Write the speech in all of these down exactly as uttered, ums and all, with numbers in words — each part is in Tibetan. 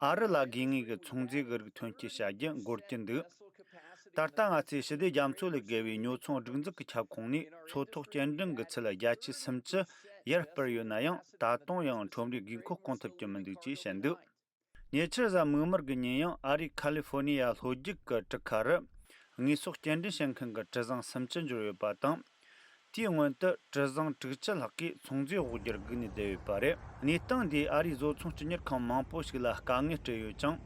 ཨ་རི་ལ་དགོས་ངེས་ཀྱི་ཚོང་རྫས་ཀྱི་རིགས་ཐོན་སྐྱེད་བྱ་རྒྱུ་འགོར་གྱི་འདུག་ད་ལྟ་ང་ཚོས་ཞི་བདེ་རྒྱ་མཚོ་ལས་བརྒལ་བའི་ཉོ་ཚོང་སྒྲིག་འཛུགས་ཀྱི་ཁྱབ་ཁོངས་ནས་མཚོ་ཐོག་སྐྱེལ་འདྲེན་གྱི་ཚད་བརྒྱ་ཆ་སུམ་ཅུ་ཡར་སྤར་ཡོད་ན་ཡང་། ད་དུང་ཡང་ཁྲོམ་རའི་དགོས་མཁོ་སྐོང་ཐུབ་ཀྱི་མི་འདུག་ཅེས་བཤད་འདུག་ཉེ་ཆར་གཟའ་མིག་དམར་གྱི་ཉིན་ཡང་ཨ་རིའི་ཁ་ལི་ཧྥོ་ནི་ཡ་ལྷོ་རྒྱུད་ཀྱི་གྲུ་ཁ་རུ་དངོས་ཟོག་སྐྱེལ་འདྲེན་བྱེད་མཁན་གྱི་གྲུ་གཟིངས་སུམ་ཅུ་འབྱོར་ཡོད་པ་དང་། དེའི་སྔོན་དུ་གྲུ་གཟིངས་དྲུག་ཅུ་ལྷག་གིས་ཚོང་རྫས་དབོར་རྒྱུར་སྒུག་ནས་བསྡད་ཡོད་པ་རེད། གནས་སྟངས་འདིས་ཨ་རིའི་བཟོ་ཚོང་སྤྱི་གཉེར་ཁང་མང་པོ་ཞིག་ལ་དཀའ་ངལ་སྤྲད་ཡོད་ཅིང་།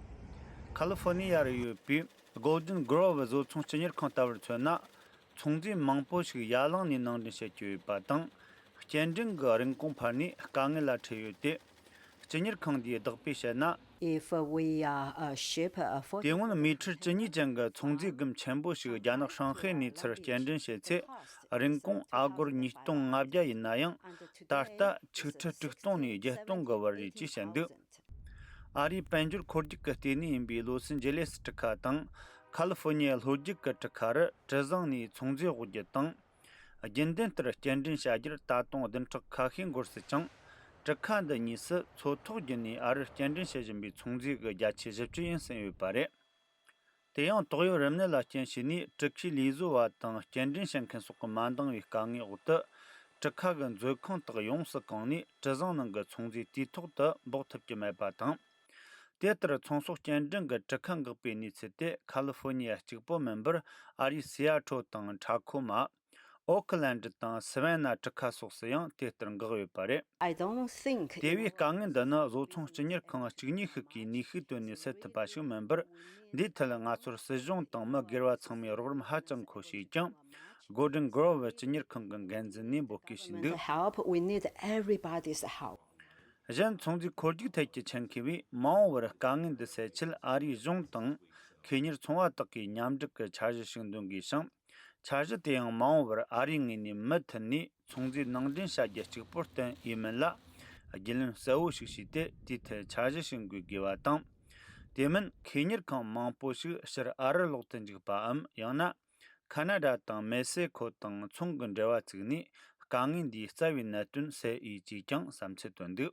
ཁ་ལི་ཧྥོ་ནི་ཡ་རུ་ཡོད་པའི་Golden Grove བཟོ་ཚོང་སྤྱི་གཉེར་ཁང་ལྟ་བུར་མཚོན་ན། ཚོང་རྫས་མང་པོ་ཞིག་ཡ་ལང་ནས་ནང་འདྲེན་བྱེད་ཀྱི་ཡོད་པ་དང་། སྐྱེལ་འདྲེན་གྱི་རིན་གོང་འཕར་ནས་དཀའ་ངལ་ལ་འཕྲད་ཡོད་དེ། སྤྱི་གཉེར་ཁང་འདིས་བདག་པོས་བཤད་ན། If we are a ship uh, for དེ་སྔོན་མི་ཁྲི་བཅུ་གཉིས་ཅན་གྱི་ཚོང་རྫས་སྒམ་ཆེན་པོ་ཞིག་རྒྱ་ནག་ཧྲང་ཧའེ་ནས་ཚུར་སྐྱེལ་འདྲེན་བྱེད་ཚེ། རིན་གོང་ཨ་སྒོར་ཉིས་སྟོང་ལྔ་བརྒྱ་ཡིན་ན་ཡང་། ད་ལྟ་ཆིག་ཁྲི་དྲུག་སྟོང་ནས་བརྒྱད་སྟོང་གི་བར་རེད་ཅེས་བཤད་འདུག་ཨ་རིའི་དཔལ་འབྱོར་འཁོར་རྒྱུག་གི་ལྟེ་གནས་ཡིན་པའི་ལོ་སི་ཇེ་ལེ་སི་གྲུ་ཁ་དང་། ཁ་ལི་ཧྥོ་ནི་ཡ་ལྷོ་རྒྱུད་ཀྱི་གྲུ་ཁ་རུ་གྲུ་གཟིངས་ནས་ཚོང་རྫས་དབོར་རྒྱུ་དང་། རྒྱུན་ལྡན་ལྟར་སྐྱེལ་འདྲེན་བྱ་རྒྱུར་ད་དུང་བདུན་ཕྲག་ཁ་ཤས་འགོར་སྲིད་ཅིང་། གྲུ་ཁ་འདི་གཉིས་སུ་མཚོ་ཐོག་བརྒྱུད་ནས་ཨ་རིར་སྐྱེལ་འདྲེན་བྱེད་བཞིན་པའི་ཚོང་རྫས་ཀྱི་བརྒྱ་ཆ་བཞི་བཅུ་ཡིན་ཟིན་ཡོད་པ་རེད། དེ་ཡང་ཏོག་དབྱིབས་རིམས་ནད་ལ་རྐྱེན་བྱས་ནས་གྲུ་ཁའི་ལས་བཟོ་བ་དང་སྐྱེལ་འདྲེན་བྱེད་མཁན་སོགས་ཀྱི་མ་འདང་བའི་དཀའ་ངལ་འོག་ཏུ། གྲུ་ཁ་གི་མཛོད་ཁང་དག་ཡོངས་སུ་གང་ནས་གྲུ་གཟིངས་ནང་གི་ཚོང་རྫས་དུས་ཐོག་ཏུ་འབོག་ཐུབ་ཀྱི་མེད་པ་དང་། དེ་ལྟར་ཚོང་ཟོག་སྐྱེལ་འདྲེན་གྱི་གྲུ་ཁ་འགག་པའི་གནས་ཚུལ་དེ་ཁ་ལི་ཧྥོ་ནི་ཡ་གཅིག་པོ་མིན་པར། ཨ་རིའི་སི་ཨ་ཐོ་དང་ཁྲ་ཁོ་མ། ཨོ་ཁི་ལན་ཌི་དང་སི་ཝན་ན་གྲུ་ཁ་སོགས་སུ་ཡང་དེ་ལྟར་འགག་ཡོད་པ་རེད། I don't think དེ་བས་དཀའ་ངལ་འདི་ནི་བཟོ་ཚོང་སྤྱི་གཉེར་ཁང་གཅིག་གཉིས་ཤིག་གིས་ནུས་ཤུགས་བཏོན་ནས་སེལ་ཐུབ་པ་ཞིག་མིན་པར། འདིའི་ཐད་ང་ཚོར་སྲིད་གཞུང་དང་མི་སྒེར་བ་ཚང་མའི་རོགས་རམ་ཧ་ཅང་མཁོ་ཞེས་ཀྱང་། Golden Grove སྤྱི་གཉེར་ཁང་གི་འགན་འཛིན་ནས་འབོད་སྐུལ་ཞུས་འདུག Help, we need everybody's help. གཞན་ཚོང་རྫས་འཁོར་རྒྱུག་ཐད་ཀྱི་ཆེད་མཁས་པས། མ་འོངས་པར་དཀའ་ངལ་འདི་སེལ་ཆེད་ཨ་རིའི་གཞུང་དང་ཁེ་གཉེར་ཚོང་བ་དག་གིས་མཉམ་འབྲེལ་གྱི་འཆར་གཞི་ཞིག་འདོན་དགོས་ཤིང་། འཆར་གཞི་དེ་ཡང་མ་འོངས་པར་ཨ་རིའི་ངོས་ནས་མུ་མཐུད་ནས་ཚོང་རྫས་ནང་འདྲེན་བྱ་རྒྱུ་གཅིག་པུར་བརྟེན་ཡས་མིན་ལ་རྒྱུས་ལོན་གསལ་བོ་ཞིག་བྱས་ཏེ། དེའི་ཐད་འཆར་གཞི་ཞིག་འགོད་དགོས་པ་དང་། དེ་མིན་ཁེ་གཉེར་ཁང་མང་པོ་ཞིག་ཕྱིར་ཨ་རིར་ལོག་ཏུ་འཇུག་པའམ། ཡང་ན་ཁ་ན་ཌ་དང་མེག་སི་ཁོ་དང་ཚོང་གི་འབྲེལ་བ་བཙུགས་ནས། དཀའ་ངལ་འདིའི་རྩ་བའི་གནད་དོན་སེལ་འོས་ཅེས་ཀྱང་བསམ་ཚུལ་བཏོན་འདུག